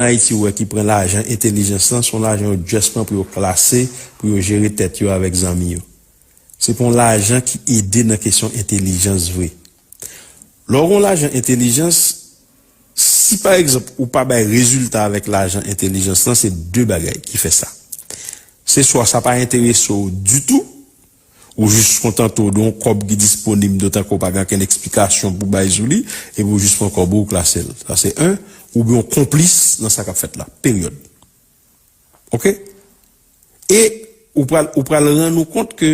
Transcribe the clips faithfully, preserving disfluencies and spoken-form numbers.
Ayiti ou wè ki pran lajan entèlijans lan, se yon lajan yo just pran pou yo klase, pou yo jere tèt yo avèk zanmi yo. Se pa yon lajan ki ede nan kesyon entèlijans vre. Lè w gen yon lajan entèlijans, si pa egzanp ou pa bay rezilta avèk lajan entèlijans lan, se de bagay ki fè sa. Se swa sa pa enterese w ditou, ou jis kontante w de yon kòb ki disponib, dotan ke w pa gen okenn eksplikasyon pou bay sou li, epi w jis pran kòb ou, w klase l. Sa se en, oubyen w konplis nan sa k ap fèt la. Peryòd. Oke? E ou pral, ou pral rann ou kont ke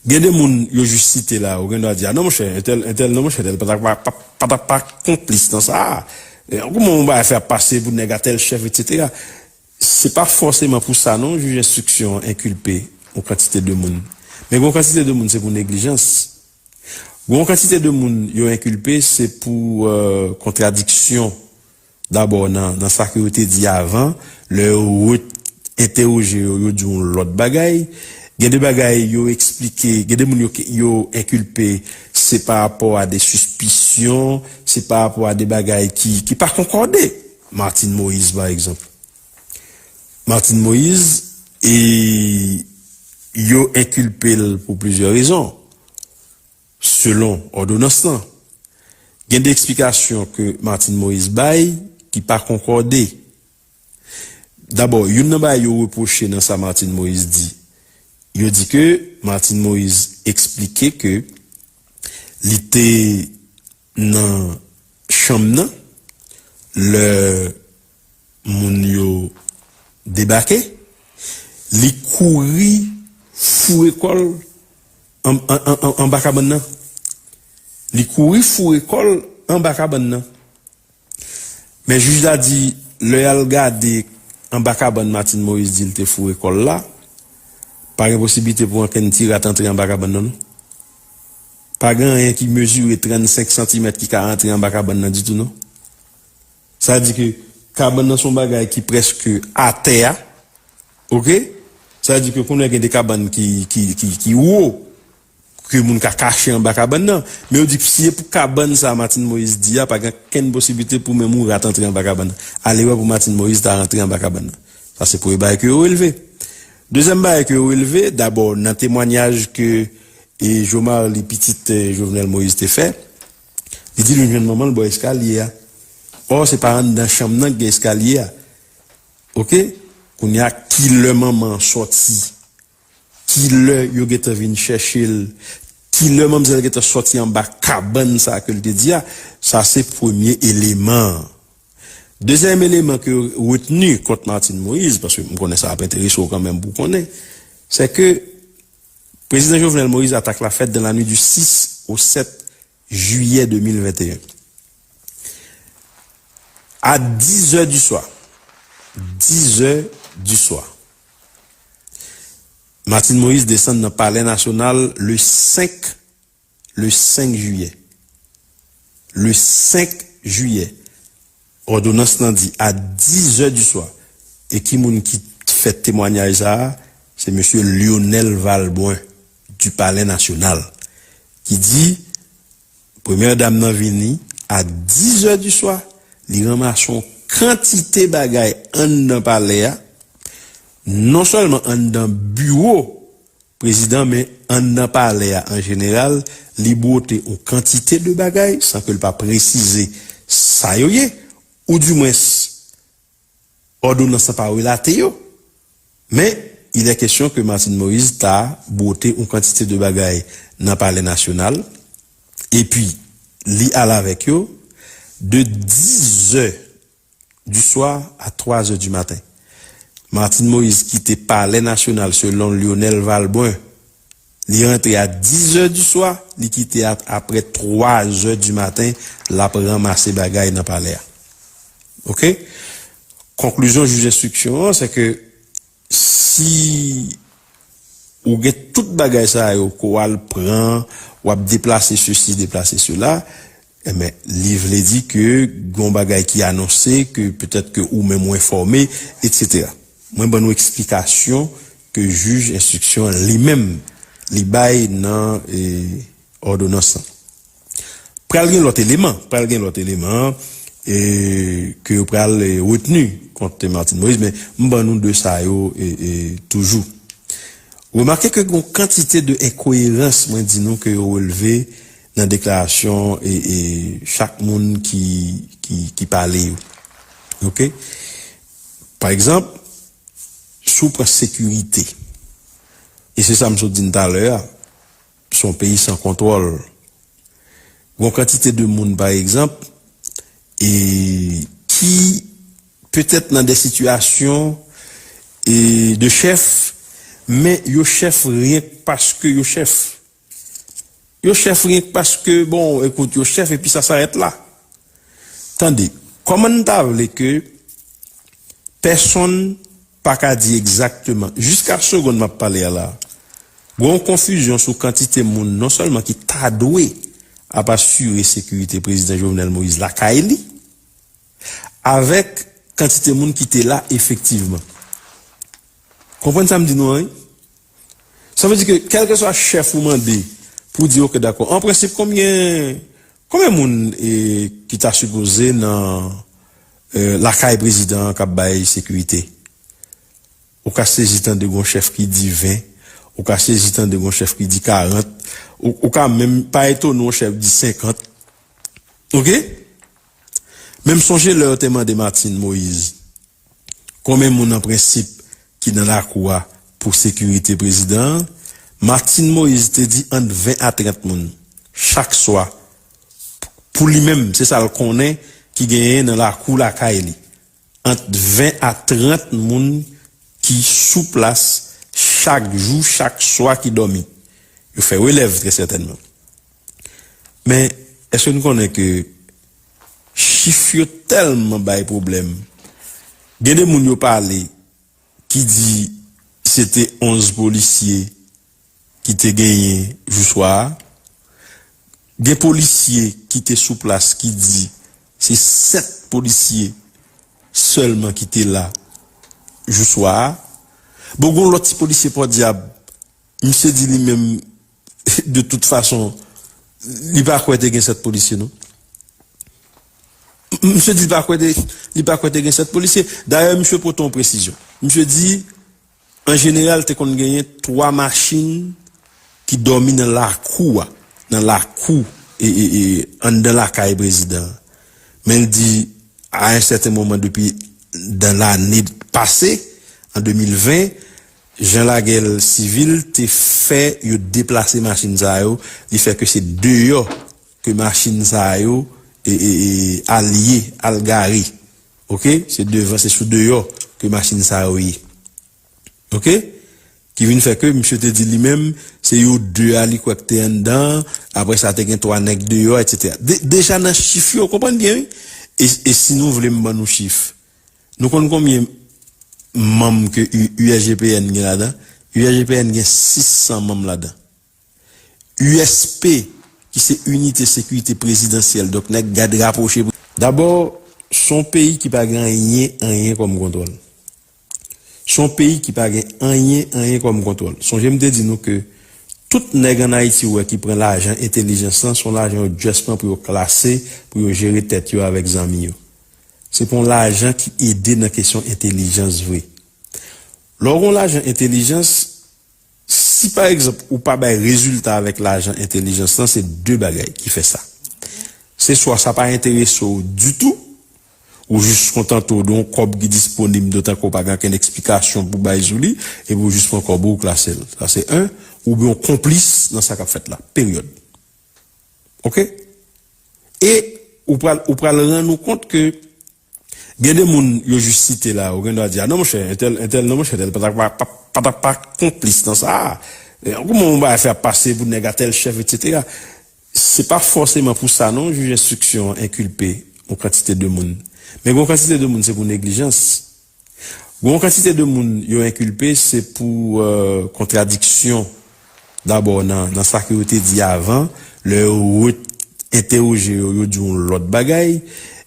gen de moun yo jis site la, ou gen dwa di, "A non, monchè, entèl, entèl, non, monchè, entèl pa ta pa, pa, pa ta pa konplis nan sa a. E kòman yon bagay fè ap pase pou nèg a tèl chèf, etsetera." Se pa fòseman pou sa, non, jij enstriksyon an enkilpe yon kantite de moun. Men gen yon kantite de moun, se pou neglijans. Gen yon kantite de moun yo enkilpe, se pou, euh, kontradiksyon. Dabò, nan, nan sa ke yo te di avan, lè yo re-, entèwoje yo, yo di yon lòt bagay. Gen de bagay yo eksplike, gen de moun yo, yo enkilpe, se pa rapò a de sispisyon, se pa rapò a de bagay ki, ki pa konkòde. Martine Moïse, pa egzanp. Martine Moïse, e yo enkilpe l pou plizyè rezon, selon òdonans lan. Gen de eksplikasyon ke Martine Moïse bay ki pa konkòde. Dabò, youn nan bagay yo repwoche nan sa Martine Moïse di, yo di ke Martine Moïse eksplike ke li te nan chanm nan lè moun yo debake, li kouri foure kò l an-, an-, an-, an-, anba kabann nan. Li kouri foure kò l anba kabann nan. Men jij la di, lè y al gade anba kabann Martine Moïse di l te foure kò l la, pa gen posiblite pou ankenn ti rat antre anba kabann nan, non. Pa gen anyen ki mezire trannsenk santimèt ki ka antre anba kabann nan ditou, non. Sa di ke kabann nan se yon bagay ki prèske atè a, oke? Sa di ke kounye a gen de kabann ki, ki, ki, ki wo, ke moun ka kache anba kabann nan. Men yo di, si se pou kabann sa Martine Moïse di a, pa gen okenn posiblite pou menm yon rat antre anba kabann nan. Alewè pou Martine Moïse ta rantre anba kabann nan. Sa se premye bagay ke yo relve. Dezyèm bagay ke yo relve, dabò, nan temwanyaj ke, e, Jomarly, pitit, e, Jovenel Moïse, te fè, li di l vin jwenn manman l bò eskalye a. Ò, se pa anndan chanm nan ki gen eskalye a. Oke? Kounye a, kilè manman an sòti? Kilè yo gentan vin chèche l? Kilè manmzèl gentan sòti anba kabann sa ke l te di a? Sa se premye eleman an. Dezyèm eleman ke yo retni kont Martine Moïse, paske m konnen sa ap enterese w kanmenm pou w konnen, se ke prezidan Jovenel Moïse, atak la fèt dans la nuit du six au sept juillet deux mille vingt et un. À dix heures du soir, dix heures du soir, Martine Moïse desann nan Palè Nasyonal le senk, le senk jiyè. Le senk jiyè. Òdonans lan di à dix heures du soir. E ki moun ki fè temwanyaj sa a? Se mesye Lionel Valbrun du Palais National ki di, premyè dam nan vini à dix heures du soir, li ranmase yon kantite bagay anndan palè a, non sèlman anndan biwo prezidan, men anndan palè a an jeneral, li bwote yon kantite de bagay, san ke l pa presize sa yo ye, oudimwens, òdonans lan pa relate yo. Men, il est question que Martine Moïse ta bwote yon kantite de bagay nan Palè Nasyonal, epi li al avèk yo de dix heures du soir à trois heures du matin. Martine Moïse kite Palè Nasyonal, selon Lionel Valbrun, li rantre à dix heures du soir, li kite a, apre twa zè di maten, l ap ranmase bagay nan palè a. Oke? Konklizyon jij enstriksyon an, se ke si ou gen tout bagay sa yo, ke w al pran, w ap deplase sesi, deplase sela, enben, li vle di ke gen yon bagay ki anonse, ke petèt ke ou menm ou enfòme, etsetera. Mwen ban nou eksplikasyon ke jij enstriksyon an li menm, li bay nan, e, òdonans lan. Pral gen lòt eleman, pral gen lòt eleman. e, ke yo pral, e, retni kont Martine Moïse, men m ban nou de sa yo, e, e, toujou. Remake ke gen yon kantite de enkoyerans, mwen di nou, ke yo relve nan deklarasyon, e, e, chak moun ki, ki, ki pale yo. Oke? Pa egzanp, si w pran sekirite, e se sa m sot di n talè a, se yon peyi san kontwòl. Gon kantite de moun, pa egzanp, e ki petèt nan de sitiyasyon, e, de chèf, men yo chèf ryenk paske yo chèf. Yo chèf ryenk paske, bon, ekout, yo chèf epi sa s'arrête là. Tande, kòman n ta vle ke pèsonn pa ka di egzakteman, jiska segonn m ap pale a la, gen yon konfizyon sou kantite moun non sèlman ki ta dwe ap asire sekirite prezidan Jovenel Moïse lakay li, avèk kantite moun ki te la efektivman. Konprann sa m di nou an, wi? Sa vle di ke kèlkeswa chèf ou mande pou di, oke, dakò. An prensip, konbyen, konbyen moun, e, ki ta sipoze nan, e, lakay prezidan an k ap bay sekirite? Ou ka sezi tande gon chèf ki di ven, ou ka sezi tande gon chèf ki di karant, ou, ou ka menm pa etone yon chèf di senkant. Oke? Men m sonje lè yo te mande Martine Moïse konbyen moun an prensip ki nan lakou a pou sekirite prezidan an, Martine Moïse te di ant ven a trant moun chak swa pou li menm, se sa l konnen ki genyen nan lakou lakay li. Ant ven a trant moun ki sou plas chak jou, chak swa ki dòmi. Yo fè relèv, trè sètènman. Men, èske nou konnen ke chif yo tèlman bay pwoblèm? Gen de moun yo pale ki di se te onz polisye ki te genyen jou swa a. Gen polisye ki te sou plas ki di se sèt polisye sèlman ki te la jou swa a. Bon, gon lòt ti polisye Pòdyab, misye di li menm, de tout fason, li pa kwè te gen sèt polisye, non. M-, misye di li pa kwè te, li pa kwè te gen sèt polisye. Dayè, misye pote yon presizyon. Misye di, an jeneral, te konn genyen twa machin ki dòmi nan lakou a, nan lakou, e, e, e, anndan lakay prezidan an. Men l di, a yon sèten moman depi dan lane pase, an de mil ven, jan lagè sivil te fè yo deplase machin sa yo, li fè ke se deyò ke machin sa yo, e, e, e, al ye, al gare. Oke? Se devan, se sou deyò ke machin sa yo ye. Oke? Ki vin fè ke misye te di li menm, se yo de a li kwè k te anndan, apre sa te gen twa nèg deyò, etsetera. De-, deja nan chif yo, konprann byen, wi. E, e si nou vle m ban nou chif, nou konn konbyen manm ke U-, U S G P N gen ladan? U S G P N gen sis san manm ladan. U S P, ki se Inite Sekirite Prezidansyèl, donk nèg gad rapwoche. Dabò, se yon peyi ki pa gen anyen, anyen kòm kontwòl. Se yon peyi ki pa gen anyen, anyen kòm kontwòl. Sonje m te di nou ke tout nèg ann Ayiti ou wè ki pran lajan entèlijans lan, se yon lajan yo just pran pou yo klase, pou yo jere tèt yo avèk zanmi yo. Se pa yon lajan ki ede nan kesyon entèlijans vre. Lè w gen yon lajan entèlijans, si pa egzanp ou pa bay rezilta avèk lajan entèlijans lan, se de bagay ki fè sa. Se swa sa pa enterese w ditou, ou jis kontante w de yon kòb ki disponib, dotan ke w pa gen okenn eksplikasyon pou bay sou li, epi w jis pran kòb ou, w klase l. Sa se en, oubyen w konplis nan sa k ap fèt la. Peryòd. Oke? E ou pral, ou pral rann ou kont ke gen de moun yo jis site la, ou gen dwa di, a non, monchè, entèl, entèl, non, monchè, entèl pa ta, pa, pa, pa ta pa konplis nan sa. E, kòman yon bagay fè ap pase pou nèg a tèl chèf, etsetera. Se pa fòseman pou sa, non, jij enstriksyon an enkilpe yon kantite de moun. Men gen yon kantite de moun, se pou neglijans. Gon kantite de moun yo enkilpe, se pou, euh, kontradiksyon, dabò nan, nan sa ke yo te di avan, lè yo re-, entèwoje yo, yo di yon lòt bagay.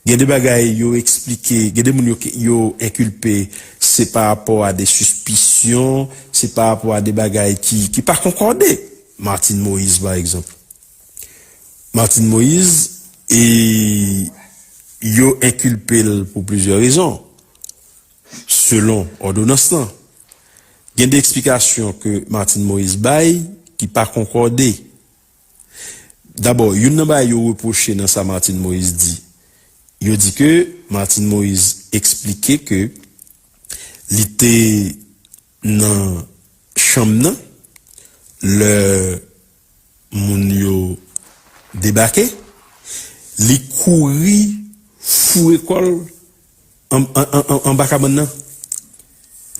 Gen de bagay yo eksplike, gen de moun yo, yo enkilpe, se pa rapò a de sispisyon, se pa rapò a de bagay ki, ki pa konkòde. Martine Moïse, pa egzanp. Martine Moïse, e Yo enkilpe l pou plizyè rezon, selon òdonans lan. Gen de eksplikasyon ke Martine Moïse bay ki pa konkòde. Dabò, youn nan bagay yo repwoche nan sa Martine Moïse di, yo di ke Martine Moïse eksplike ke li te nan chanm nan lè moun yo debake, li kouri foure kò l an, an, an, an, anba kabann nan.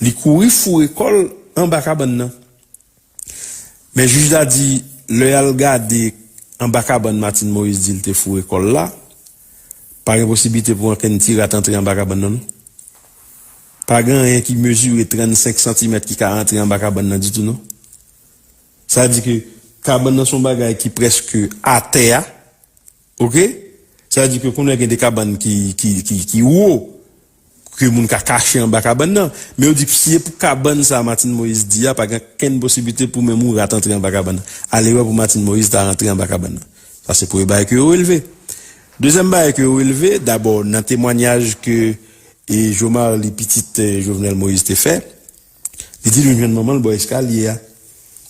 Li kouri foure kò l anba kabann nan. Men jij la di, lè y al gade anba kabann Martine Moïse di l te foure kò l la, pa gen posiblite pou ankenn ti rat antre anba kabann nan, non. Pa gen anyen ki mezire trannsenk santimèt ki ka antre anba kabann nan ditou, non. Sa di ke kabann nan se yon bagay ki prèske atè a, oke? Sa di ke kounye a gen de kabann ki, ki, ki, ki wo, ke moun ka kache anba kabann nan. Men yo di, si se pou kabann sa Martine Moïse di a, pa gen okenn posiblite pou menm yon rat antre anba kabann nan. Ale wè pou Martine Moïse ta rantre anba kabann nan. Sa se premye bagay ke yo relve. Dezyèm bagay ke yo relve, dabò, nan temwanyaj ke, e, Jomarly, pitit, e, Jovenel Moïse, te fè, li di l vin jwenn manman l bò eskalye a.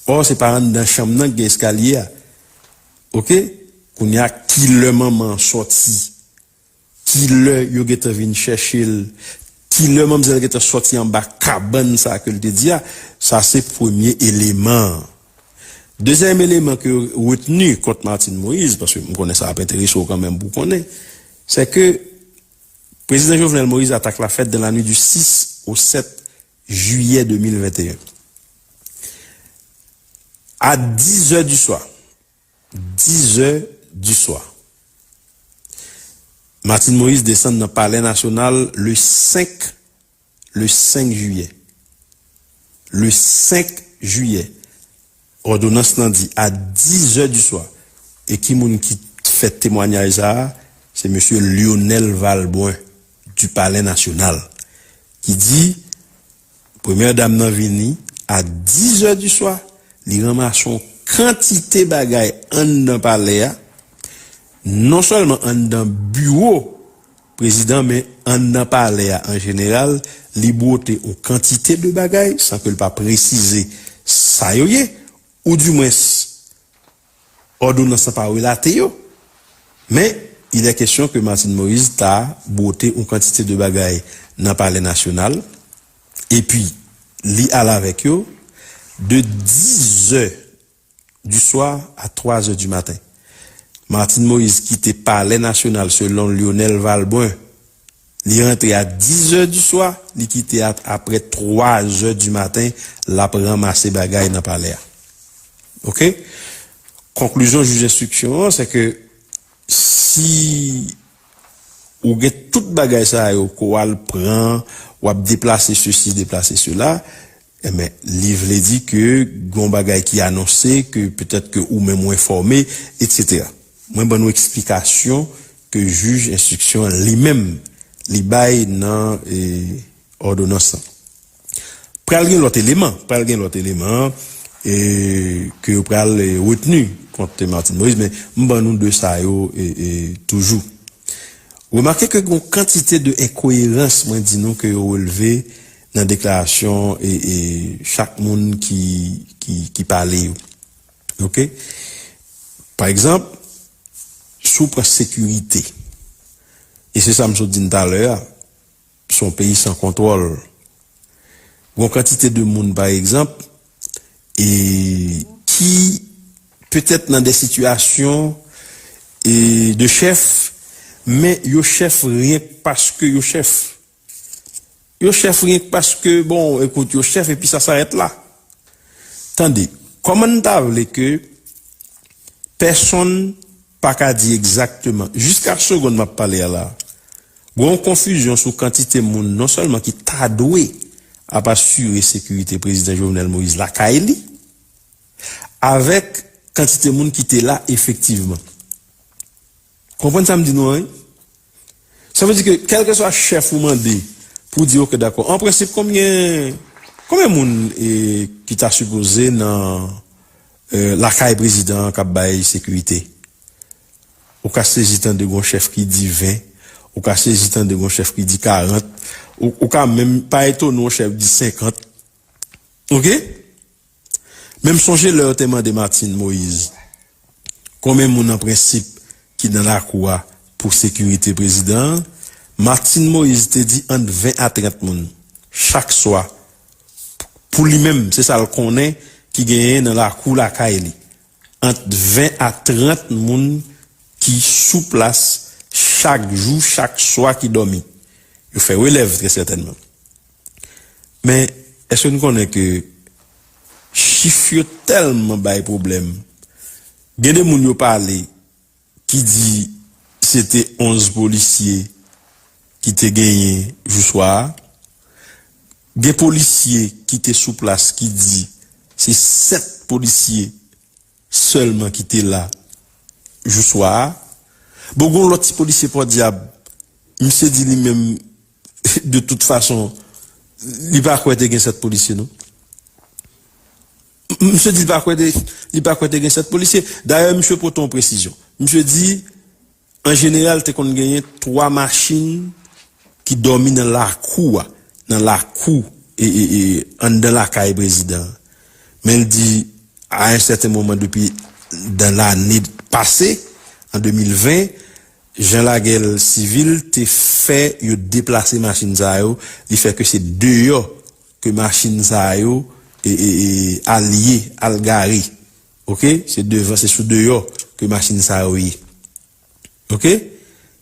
Ò, se pa anndan chanm nan ki gen eskalye a. Oke? Kounye a, kilè manman an sòti? Kilè yo gentan vin chèche l? Kilè manmzèl gentan sòti anba kabann sa ke l te di a? Sa se premye eleman an. Dezyèm eleman ke yo retni kont Martine Moïse, paske m konnen sa ap enterese w kanmenm pou w konnen, se ke Prezidan Jovenel Moïse, atak la fèt dans la nuit du six au sept juillet deux mille vingt et un. À dix heures du soir, dix heures du soir, Martine Moïse desann nan Palè Nasyonal le cinq, le cinq juillet. Le cinq juillet, òdonans lan di a dix heures du soir. E ki moun ki fè temwanyaj sa a? Se mesye Lionel Valbrun du Palais National, ki di, premyè dam nan vini a dix heures du soir, li ranmase yon kantite bagay anndan palè a, non sèlman anndan biwo prezidan, men anndan palè a an jeneral, li bwote yon kantite de bagay, san ke l pa presize sa yo ye, oudimwens, òdonans lan pa relate yo. Men, il est question que Martine Moïse ta bwote yon kantite de bagay nan Palè Nasyonal, epi li al avèk yo de dix heures du soir à trois heures du matin. Martine Moïse kite Palè Nasyonal, selon Lionel Valbrun, li rantre a dix heures du soir, li kite a apre twa zè di maten, l ap ranmase bagay nan palè a. Oke? Konklizyon jij enstriksyon an, se ke si ou gen tout bagay sa yo ke w al pran, w ap deplase sesi, deplase sela, enben, li vle di ke gen yon bagay ki anonse, ke petèt ke ou menm ou enfòme, etsetera. Mwen ban nou eksplikasyon ke jij enstriksyon an li menm, li bay nan, e, òdonans lan. Pral gen lòt eleman, pral gen lòt eleman, e, ke yo pral, e, retni kont Martine Moïse, men m ban nou de sa yo, e, e, toujou. Remake ke gen yon kantite de enkoyerans, mwen di nou, ke yo relve nan deklarasyon, e, e, chak moun ki, ki, ki pale yo. Oke? Pa egzanp, si w pran sekirite, e se sa m sot di n talè a, se yon peyi san kontwòl. Gon kantite de moun, pa egzanp, e ki petèt nan de sitiyasyon, e, de chèf, men yo chèf ryenk paske yo chèf. Yo chèf ryenk paske, bon, ekout, yo chèf epi sa sarèt la. Tande, kòman n ta vle ke pèsonn pa ka di egzakteman, jiska segonn m ap pale a la, gen yon konfizyon sou kantite moun non sèlman ki ta dwe ap asire sekirite Prezidan Jovenel Moïse lakay li, avèk kantite moun ki te la efektivman. Konprann sa m di nou an, wi? Sa vle di ke kèlkeswa chèf ou mande pou di, oke, dakò. An prensip, konbyen, konbyen moun, e, ki ta sipoze nan, e, lakay prezidan an k ap bay sekirite? Ou ka sezi tande gon chèf ki di ven, Ou ka sezi tande yon chèf ki di karant. Ou, ou ka menm pa etone yon chèf di senkant. Oke? Men m sonje lè yo te mande Martine Moïse konbyen moun an prensip ki nan lakou a pou sekirite prezidan an, Martine Moïse te di ant ven a trant moun chak swa pou li menm, se sa l konnen ki genyen nan lakou lakay li. Ant ven a trant moun ki sou plas chak jou, chak swa ki dòmi. Yo fè relèv, trè sètènman. Men, èske n konnen ke chif yo tèlman bay pwoblèm? Gen de moun yo pale ki di se te onz polisye ki te genyen jou swa a. Gen polisye ki te sou plas ki di se sèt polisye sèlman ki te la jou swa a. Bon, gen yon lòt ti polisye pòdyab, misye di li menm, de tout fason, li pa kwè te gen sèt polisye, non. Misye di li pa kwè te, li pa kwè te gen sèt polisye. Dayè, misye pote yon presizyon. Misye di, an jeneral, te konn genyen twa machin ki dòmi nan lakou a, nan lakou, e, e, e, anndan lakay prezidan an. Men l di, a yon sèten moman depi dan lane pase, an de mil ven, jan lagè sivil te fè yo deplase machin sa yo, li fè ke se deyò ke machin sa yo, e, e, e, al ye, al gare. Oke? Se devan, se sou deyò ke machin sa yo ye. Oke?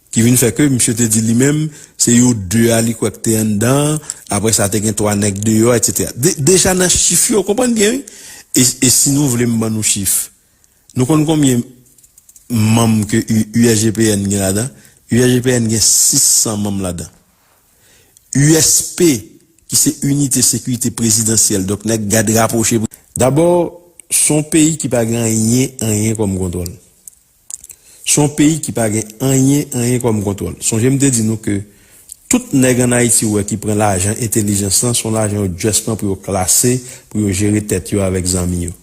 Ki vin fè ke misye te di li menm, se yo de a li kwè k te anndan, apre sa te gen twa nèg deyò, etsetera. De-, deja nan chif yo, konprann byen, wi. E, e si nou vle m ban nou chif, nou konn konbyen manm ke U-, U S G P N gen ladan? U S G P N gen sis san manm ladan. U S P, ki se Inite Sekirite Prezidansyèl, donk nèg gad rapwoche. Dabò, se yon peyi ki pa gen anyen, anyen kòm kontwòl. Se yon peyi ki pa gen anyen, anyen kòm kontwòl. Sonje m te di nou ke tout nèg ann Ayiti ou wè ki pran lajan entèlijans lan, se yon lajan yo just pran pou yo klase, pou yo jere tèt yo avèk zanmi yo.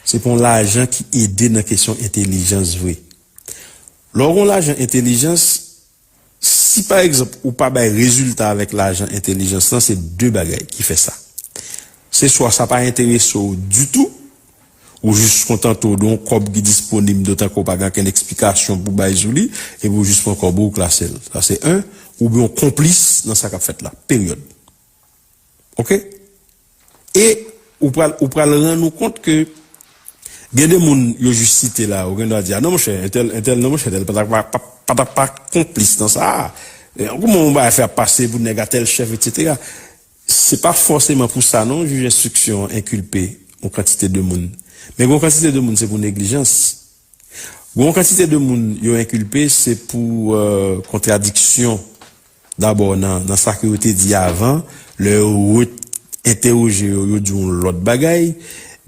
Se pa yon lajan ki ede nan kesyon entèlijans vre. Lè w gen yon lajan entèlijans, si pa egzanp ou pa bay rezilta avèk lajan entèlijans lan, se de bagay ki fè sa. Se swa sa pa enterese w ditou, ou jis kontante w de yon kòb ki disponib, dotan ke w pa gen okenn eksplikasyon pou bay sou li, epi w jis pran kòb ou, w klase l. Sa se en, oubyen w konplis nan sa k ap fèt la. Peryòd. Oke? E ou pral, ou pral rann ou kont ke gen de moun yo jis site la, ou gen dwa di, a non, monchè, entèl, entèl, non, monchè, entèl pa ta pa, pa, pa ta pa konplis nan sa a. E kòman yon bagay fè ap pase pou nèg a tèl chèf, etsetera. Se pa fòseman pou sa, non, jij enstriksyon an enkilpe yon kantite de moun. Men gen yon kantite de moun, se pou neglijans. Gen yon kantite de moun yo enkilpe, se pou, euh, kontradiksyon. Dabò, nan, nan sa ke yo te di avan, lè yo re-entèwoje yo, yo di yon lòt bagay.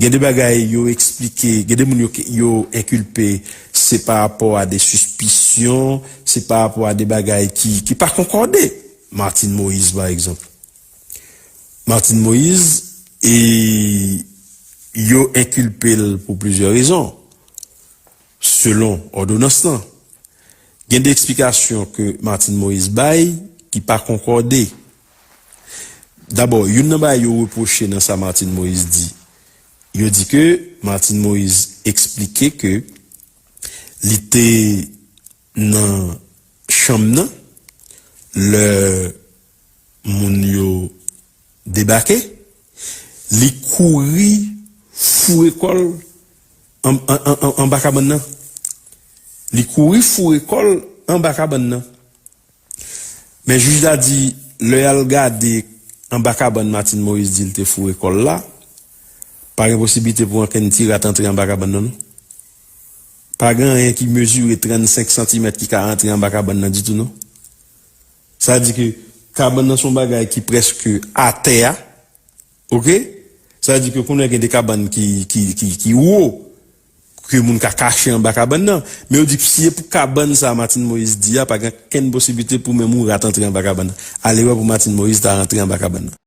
Gen de bagay yo eksplike, gen de moun yo, yo enkilpe, se pa rapò a de sispisyon, se pa rapò a de bagay ki, ki pa konkòde. Martine Moïse, pa egzanp. Martine Moïse, e yo enkilpe l pou plizyè rezon, selon òdonans lan. Gen de eksplikasyon ke Martine Moïse bay ki pa konkòde. Dabò, youn nan bagay yo repwoche nan sa Martine Moïse di, yo di ke Martine Moïse eksplike ke li te nan chanm nan lè moun yo debake, li kouri foure kò l an, an, an, an, anba kabann nan. Li kouri foure kò l anba kabann nan. Men jij la di, lè y al gade anba kabann Martine Moïse di l te foure kò l la, pa gen posiblite pou ankenn ti rat antre anba kabann nan, non. Pa gen anyen ki mezire trannsenk santimèt ki ka antre anba kabann nan ditou, non. Sa di ke kabann nan se yon bagay ki prèske atè a. Oke? Sa di ke kounye a gen de kabann ki, ki, ki, ki wo, ke moun ka kache anba kabann nan. Men yo di, si se pou kabann sa Martine Moïse di a, pa gen okenn posiblite pou menm yon rat antre anba kabann nan. Ale wè pou Martine Moïse ta rantre anba kabann nan.